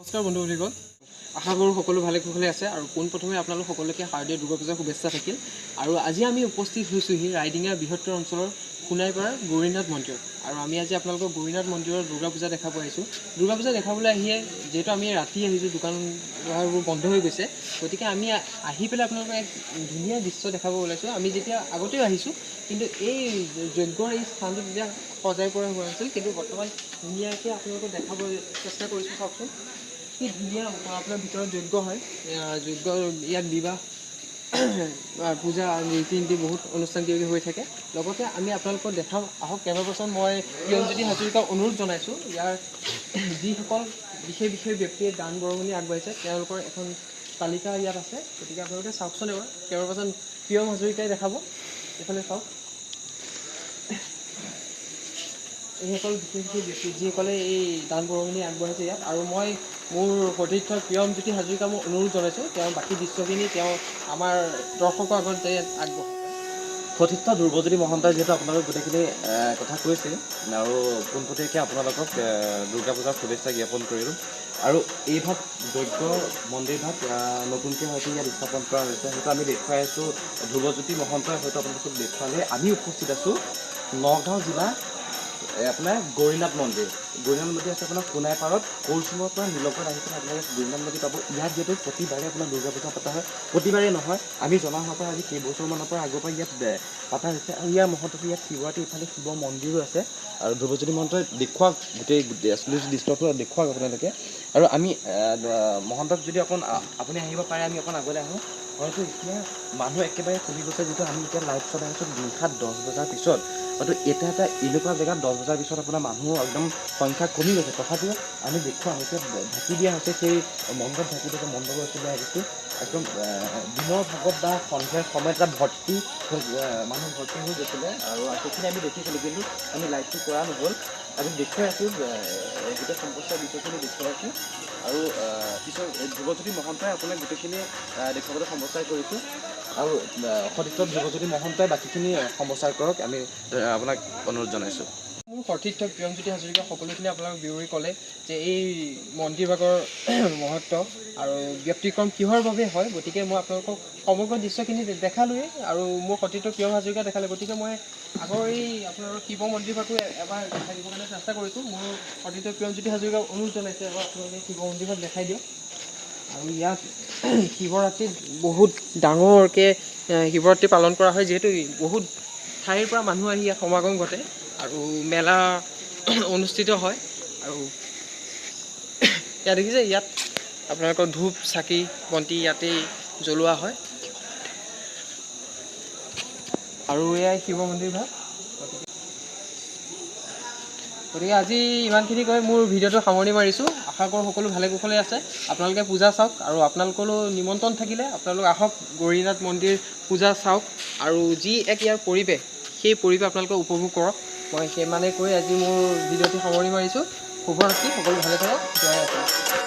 নমস্কাৰ বন্ধু বান্ধৱীসকল, আশা কৰোঁ সকলো ভালে কুশলে আছে। আৰু পোনপ্ৰথমে আপোনালোক সকলোকে শাৰদীয় দুৰ্গা পূজাৰ শুভেচ্ছা থাকিল। আৰু আজি আমি উপস্থিত হৈছোঁহি ৰাইডিঙীয়া বৃহত্তৰ অঞ্চলৰ সোণাইপাৰাৰ গৌৰীনাথ মন্দিৰত। আৰু আমি আজি আপোনালোকক গৌৰীনাথ মন্দিৰৰ দুৰ্গা পূজা দেখাব আহিছোঁ। দুৰ্গা পূজা দেখাবলৈ আহিয়ে যিহেতু আমি ৰাতি আহিছোঁ, দোকান পোহাৰবোৰ বন্ধ হৈ গৈছে, গতিকে আমি আহি পেলাই আপোনালোকক এক ধুনীয়া দৃশ্য দেখাব ওলাইছোঁ। আমি যেতিয়া আগতেও আহিছোঁ, কিন্তু এই যজ্ঞৰ এই স্থানটো তেতিয়া সজাই পৰা হোৱা নাছিল, কিন্তু বৰ্তমান ধুনীয়াকৈ আপোনালোকক দেখাব চেষ্টা কৰিছোঁ। চাওকচোন কি ধুনীয়া আপোনাৰ ভিতৰত যজ্ঞ হয়। যজ্ঞ ইয়াত বিবাহ, পূজা, ৰীতি নীতি বহুত অনুষ্ঠান কিবা কিবি হৈ থাকে। লগতে আমি আপোনালোকক দেখাম। আহক কেমেৰা পাৰ্চন মই প্ৰিয়মজ্যোতি হাজৰিকাক অনুৰোধ জনাইছোঁ, ইয়াৰ যিসকল বিশেষ বিশেষ ব্যক্তিয়ে দান বৰঙণি আগবঢ়াইছে তেওঁলোকৰ এখন তালিকা ইয়াত আছে, গতিকে আপোনালোকে চাওকচোন এবাৰ। কেমেৰা পাৰ্চন প্ৰিয়ম হাজৰিকাই দেখাব, এইফালে চাওক। এইসকল বিশেষ বিশেষ ব্যক্তি যিসকলে এই দান বৰঙণি আগবঢ়াইছে ইয়াত। আৰু মই মোৰ সতীৰ্থ প্ৰিয়মজ্যোতি হাজৰিকা মই অনুৰোধ জনাইছোঁ, তেওঁ বাকী দৃশ্যখিনি তেওঁ আমাৰ দৰ্শকৰ আগত যে আগবঢ়ায়। সতীৰ্থ ধ্ৰুৱজ্যোতি মহন্তই যিহেতু আপোনালোক গোটেইখিনি কথা কৈছে, আৰু পোনপটীয়াকৈ আপোনালোকক দুৰ্গা পূজাৰ শুভেচ্ছা জ্ঞাপন কৰিলোঁ। আৰু এইভাগ যজ্ঞ মন্দিৰভাগ নতুনকৈ হয়তো ইয়াত স্থাপন কৰা হৈছে, সেইটো আমি দেখুৱাই আছোঁ। ধ্ৰুৱজ্যোতি মহন্তই হয়তো আপোনালোকক দেখুৱালে। আমি উপস্থিত আছোঁ নগাঁও জিলা আপোনাৰ গৌৰীনাথ মন্দিৰ। গৌৰীনাথ মন্দিৰ আছে আপোনাৰ সোণাইপাৰত, কৌৰচুঙৰ পৰা নীলকত আহি পেলাই আপোনালোকে গৌৰীনাথ মন্দিৰ পাব। ইয়াত যিহেতু প্ৰতিবাৰে আপোনাৰ দুৰ্গা পূজা পতা হয়, প্ৰতিবাৰে নহয়, আমি জনা হোৱাৰ পৰা আজি কেইবছৰমানৰ পৰা আগৰ পৰা ইয়াত পতা হৈছে। আৰু ইয়াৰ মহত্বটো ইয়াত শিৱৰাত্ৰি, ইফালে শিৱ মন্দিৰো আছে। আৰু ধ্ৰুৱজ্যোতি মহন্তই দেখুৱাওক গোটেই দৃশ্যটো দেখুৱাওক আপোনালোকে। আৰু আমি মহন্তক যদি অকণ আপুনি আহিব পাৰে, আমি অকণ আগলৈ আহোঁ। হয়তো এতিয়া মানুহ একেবাৰে কমি গৈছে, যিটো আমি এতিয়া লাইভ চলাই আছোঁ নিশা 10 বজাৰ পিছত। হয়তো এটা এটা এনেকুৱা জেগাত 10 বজাৰ পিছত আপোনাৰ মানুহ একদম সংখ্যা কমি গৈছে, তথাপিও আমি দেখুওৱা হৈছে, ঢাকি দিয়া হৈছে, সেই মণ্ডপ ঢাকি দিছে। মণ্ডপৰ ওচৰলৈ আহিছোঁ। একদম দিনৰ ভাগত বা সন্ধিয়াৰ সময়ত এটা ভৰ্তি হৈ, মানুহ ভৰ্তি হৈ গৈছিলে আৰু সেইখিনি আমি দেখিছিলোঁ, কিন্তু আমি লাইভটো কৰা নহ'ল। আমি দেখুৱাই আছোঁ, গোটেই সম্প্ৰচাৰ বিষয়খিনি দেখুৱাই আছোঁ। আৰু পিছত ধ্ৰুৱজ্যোতি মহন্তই আপোনাক গোটেইখিনি দেখুৱাবলৈ সম্প্ৰচাৰ কৰিছোঁ। আৰু সতীৰ্থ ধ্ৰুৱজ্যোতি মহন্তই বাকীখিনি সম্প্ৰচাৰ কৰক, আমি আপোনাক অনুৰোধ জনাইছোঁ। মোৰ সতীৰ্থ প্ৰিয়মজ্যোতি হাজৰিকা সকলোখিনি আপোনালোক বিৱৰি ক'লে যে এই মন্দিৰভাগৰ মহত্ব আৰু ব্যতিক্ৰম কিহৰ বাবে হয়। গতিকে মই আপোনালোকক সমগ্ৰ দৃশ্যখিনি দেখালোৱেই আৰু মোৰ সতীৰ্থ প্ৰিয়ম হাজৰিকা দেখালে। গতিকে মই আগৰ এই আপোনালোকৰ শিৱ মন্দিৰভাগো এবাৰ দেখাই দিবৰ কাৰণে চেষ্টা কৰিছোঁ। মোৰ সতীৰ্থ প্ৰিয়মজ্যোতি হাজৰিকাক অনুৰোধ জনাইছে, এবাৰ আপোনালোকে শিৱ মন্দিৰভাগ দেখাই দিয়ক। আৰু ইয়াত শিৱৰাত্ৰিত বহুত ডাঙৰকৈ শিৱৰাত্ৰি পালন কৰা হয়, যিহেতু বহুত ঠাইৰ পৰা মানুহ আহি ইয়াত সমাগম ঘটে আৰু মেলা অনুষ্ঠিত হয়। আৰু ইয়াত দেখিছে, ইয়াত আপোনালোকৰ ধূপ চাকি বন্তি ইয়াতেই জ্বলোৱা হয়। আৰু এয়াই শিৱ মন্দিৰ ভাগ। গতিকে আজি ইমানখিনি কৈ মোৰ ভিডিঅ'টো সামৰণি মাৰিছোঁ। আশা কৰোঁ সকলো ভালে কুশলে আছে। আপোনালোকে পূজা চাওক আৰু আপোনালোকলৈও নিমন্ত্ৰণ থাকিলে আপোনালোক আহক, গৌৰীনাথ মন্দিৰ পূজা চাওক আৰু যি এক ইয়াৰ পৰিৱেশ, সেই পৰিৱেশ আপোনালোকে উপভোগ কৰক। মই সিমানে কৈ আজি মোৰ ভিডিঅ'টো সামৰণি মাৰিছোঁ। শুভৰাত্ৰি, সকলো ভালে থাকক। জয় অসম।